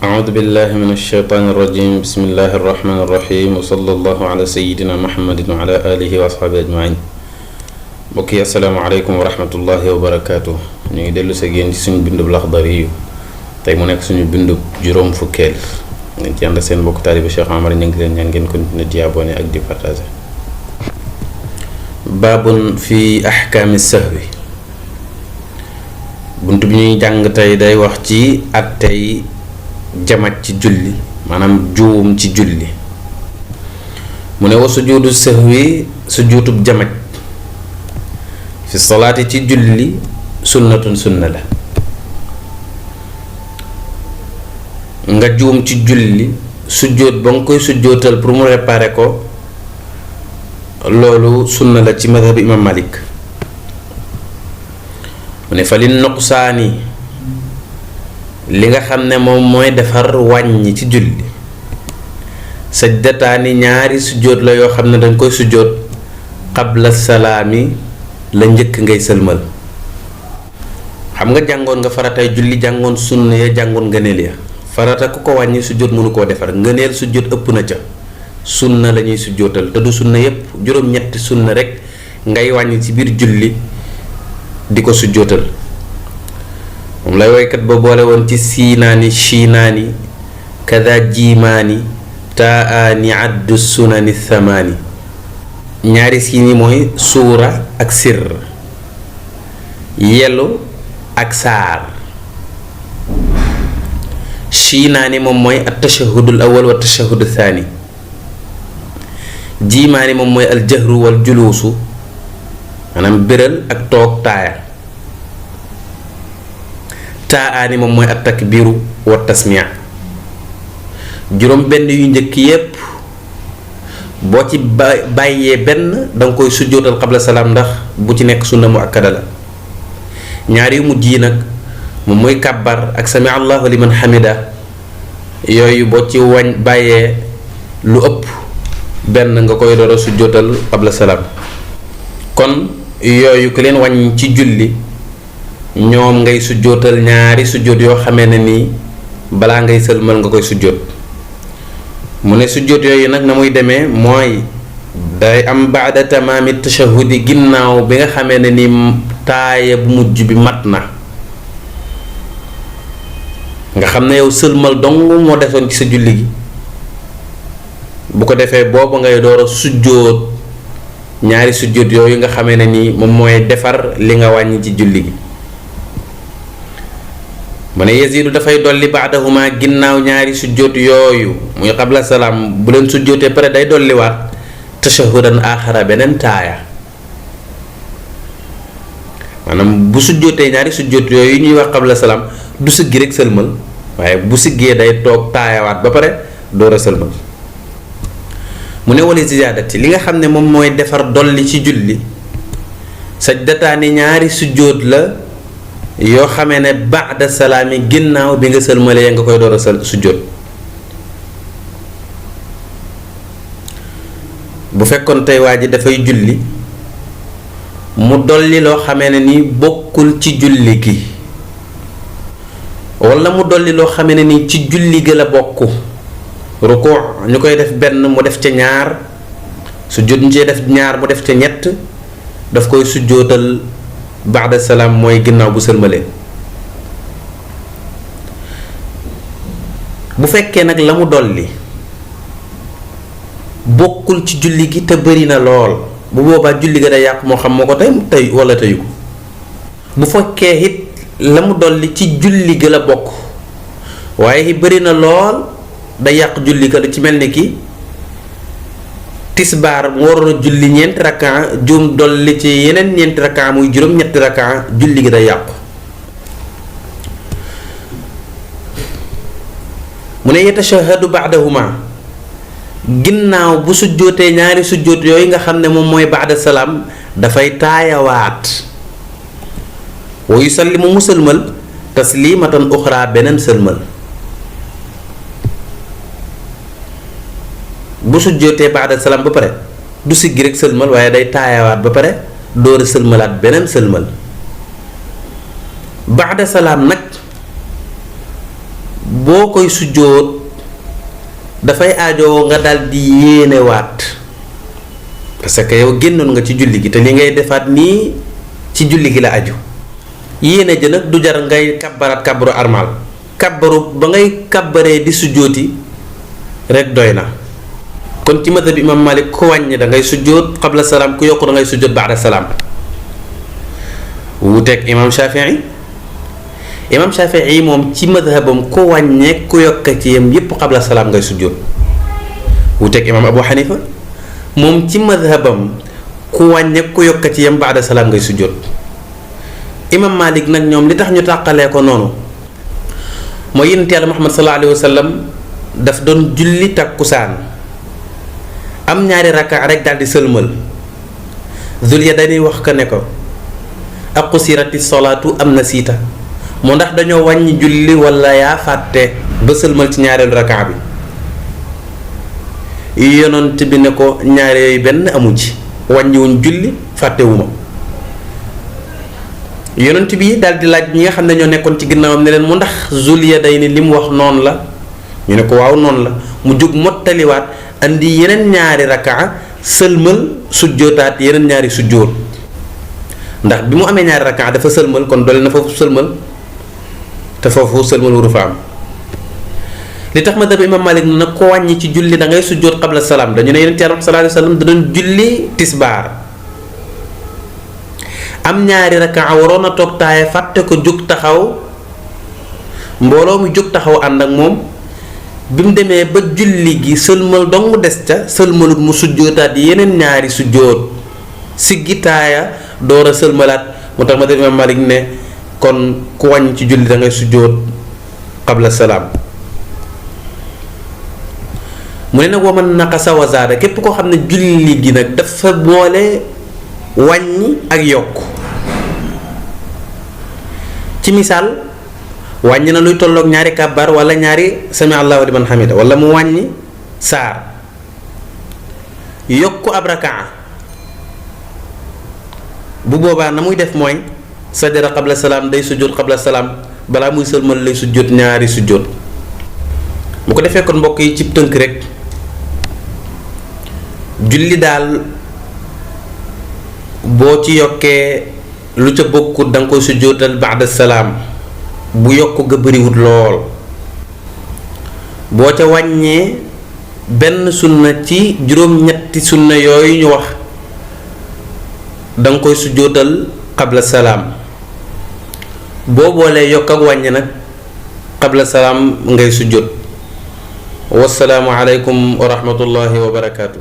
أعوذ بالله من الشيطان الرجيم بسم الله الرحمن الرحيم وصلى الله على سيدنا محمد وعلى آله وأصحابه أجمعين. mbokk yi asalaamaaleykum wa rahmatullahi wa barakaatu. ñu ngi dellu sa génn ci suñu bindub Laxdari yu tey mu nekk suñu bindub juróom fukkeel ngeen ci ànd seen mbokk taalibe Cheikh Amar ñu ngi leen ñaan ngeen continuer di abonné ak di partager. baabun fi ahkaami sahwi. bunt bi ñuy jàng tey day wax ci at tey jamaj ci julli maanaam juum ci julli. mu ne wa sujuudu sahwi sujuutub jamaj fi salaati ci julli sunnatun sunna la. nga juum ci julli sujjóot ba nga koy sujjóotal pour mu réparer ko loolu sunna la ci madhab imam Malik. mu ne fa li nuqsaani li nga xam ne moom mooy defar wàññi ci julli sajdataani ñaari sujjóot la yoo xam ne dañ koy sujjóot qabla salaami la njëkk ngay sëlmal. xam nga jàngoon nga faratay julli jàngoon sunna ya jàngoon ngëneel ya. farata ku ko wàññi sujjóot mënu koo defar ngëneel sujjóot ëpp na ca sunna la ñuy sujjóotal te du sunna yépp juróom-ñetti sunna rek ngay wàññi ci biir julli di ko sujjóotal. moom lay woykat ba boole woon ci siinaani shiinaani kada jiimaani taaani addu sunani thamaani. ñaari siin yi mooy suura ak sirr, yelu ak saar. shiinaani moom mooy at tashahudul awwal wa tashahudu thani. jiimaani moom mooy al jahru wal juluusu maanaam béral ak toog taaya. taaani moom mooy at takbiru wa tasmia. juróom benn yu njëkk yépp boo ci bàyyee benn danga koy sujjóotal qabla salaam ndax bu ci nekk sunna mu akkada la. ñaar yu mujj yi nag moom mooy kàbbar ak sami allahu liman hamida yooyu boo ci bàyyee lu ëpp benn nga koy door a sujjóotal qabla salaam. kon yooyu ku leen wàññ ci julli ñoom ngay sujjóotal ñaari sujjóot yoo xamee ne nii balaa ngay sëlmal nga koy sujjóot. mu ne sujjóot yooyu nag na muy demee mooy day am baada tamaami tashahudi ginnaaw bi nga xamee ne ni taaya bu mujj bi mat na. nga xam ne yow sëlmal dong moo desoon ci sa julli gi bu ko defee boobu ngay door a sujjóot ñaari sujjóot yooyu nga xamee ne ni moom mooy defar li nga wàññi ci julli gi. mu ne yazidu dafay dolli baadahuma ginnaaw ñaari sujjóot yooyu muy qabla salaam bu leen sujjóotee pare day dolliwaat tashahudan aaxara beneen taaya. maanaam bu sujjóotee ñaari sujjóot yooyu ñuy wax qabla salaam du siggi rek sëlmal waaye bu siggee day toog taayawaat ba pare door a sëlmal. mu ne wali ziyaadati li nga xam ne moom mooy defar dolli ci julli sajdataani ñaari sujjóot la yoo xamee ne baada salaami ginnaaw bi nga sëlmalee nga koy door a sujjóot. bu fekkoon tey waa ji dafay julli mu dolli loo xamee ne ni bokkul ci julli gi walla mu dolli loo xamee ne ni ci julli gi la bokk. rukuu ñu koy def benn mu def ca ñaar sujjóot ñu cee def ñaar mu def ca ñett daf koy sujjóotal baada salaam mooy ginnaaw bu sëlmalee. bu fekkee nag la mu dolli bokkul ci julli gi te bari na lool bu boobaa julli ga day yàqu moo xam moo ko tey walla teyu ko. bu fekkee it la mu dolli ci julli gi la bokk waaye it bari na lool day yàq julli ga lu ci mel ni ki tisbaar mu waroon a julli ñeenti rakkaa juum dolli ci yeneen ñeenti rakkaa muy juróom-ñetti rakkaa julli gi day yàqu. mu ne yatashahadu baadahuma ginnaaw bu sujjóotee ñaari sujjóot yooyu nga xam ne moom mooy baada salaam dafay taayawaat. wa yusallimu mu sëlmal taslimatan uxra beneen sëlmal. bu sujjóotee baada salaam ba pare du siggi rek sëlmal waaye day taayawaat ba pare door a sëlmalaat beneen sëlmal. baada salaam nag boo koy sujjóot dafay aajoo nga dal di yéenewaat, parce que yow génnoon nga ci julli gi te li ngay defaat nii ci julli gi la aju. yéene ja nag du jar ngay kabbaraat kabbaru armal, kabbaru ba ngay kabbaree di sujjóoti rek doy na. kon ci madhab imam Malik ku wàññi da ngay sujjóot qabla salaam, ku yokk da ngay sujjóot ba'da salaam. wuuteeg imam Shafii. imam Shafii moom ci madhabam ku wàññee ku yokk ci yem yépp qabla salaam ngay sujjóot. wuuteeg imam Abu Hanifa moom ci madhabam ku wàññee ku yokk ci yem ba'da salaam ngay sujjóot. imam Malik nag ñoom li tax ñu tàqalee ko noonu mooy yonent Yàlla Muhammad sallallahu alayhi wa sallam daf doon julli takkusaan am ñaari rakka rek daal di sëlmal. Zul Yadayni wax ko ne ko aqusirati solaatu am na siita, moo ndax dañoo wàññi julli wala yaa fàtte ba sëlmal ci ñaareelu rakka bi. yonent bi ne ko ñaare yooyu benn amu ci, wàññiwuñ julli fàttewuma. yonent bi daal di laaj ñi nga xam ne ñoo nekkoon ci ginnaawam ne leen mu ndax Zul Yadayni li mu wax noonu la, ñu ne ko waaw noonu la. mu jóg mottaliwaat andi yeneen ñaari rakaa sëlmal sujjootaat yeneen ñaari sujjoot, ndax bi mu amee ñaari rakaa dafa sëlmal kon doole na foofu sëlmal te foofu sëlmal waru fa am. li tax ma dab imam Malik nag ko wàññi ci julli da ngay sujjoot qabla salaam, dañu ne yonent Yàlla sallallahu alayhi wa sallam da doon julli tisbaar am ñaari rakaa waroon a toog taaye fàtte ko jóg taxaw, mbooloo mu jóg taxaw ànd ak moom. bi mu demee ba julli gi sëlmal dong mu des ca sëlmalut mu sujjootaat yeneen ñaari sujjoot siggi taaya door a sëlmalaat. moo tax ma def imam Malik ne kon ku wàññi ci julli da ngay sujjoot qabla salaam. mu ne nag wa man naqasa wa zaada, képp koo xam ne julli gi nag dafa boole wàññi ak yokk. ci misaal wàññi na luy tolloog ñaari kàbbar wala ñaari sami allahu liman hamida, wala mu wàññi saar, yokk ab rakaa, bu boobaa na muy def mooy sajada qabla salaam, day sujjóot qabla salaam, balaa muy sëlmal lay sujjóot ñaari sujjóot. bu ko defee kon mbokk yi ci tënk rek julli daal boo ci yokkee lu ca bokkut da nga koy sujjóotal ba'da salaam bu yokk ga bëriwut lool. boo ca wàññee benn sunna ci juróom-ñetti sunna yooyu ñu wax da nga koy sujjóotal qabla salaam. boo boolee yokk ak wàññi nag qabla salaam ngay sujjóot. wassalaamu aleykum wa rahmatullahi wa barakaatu.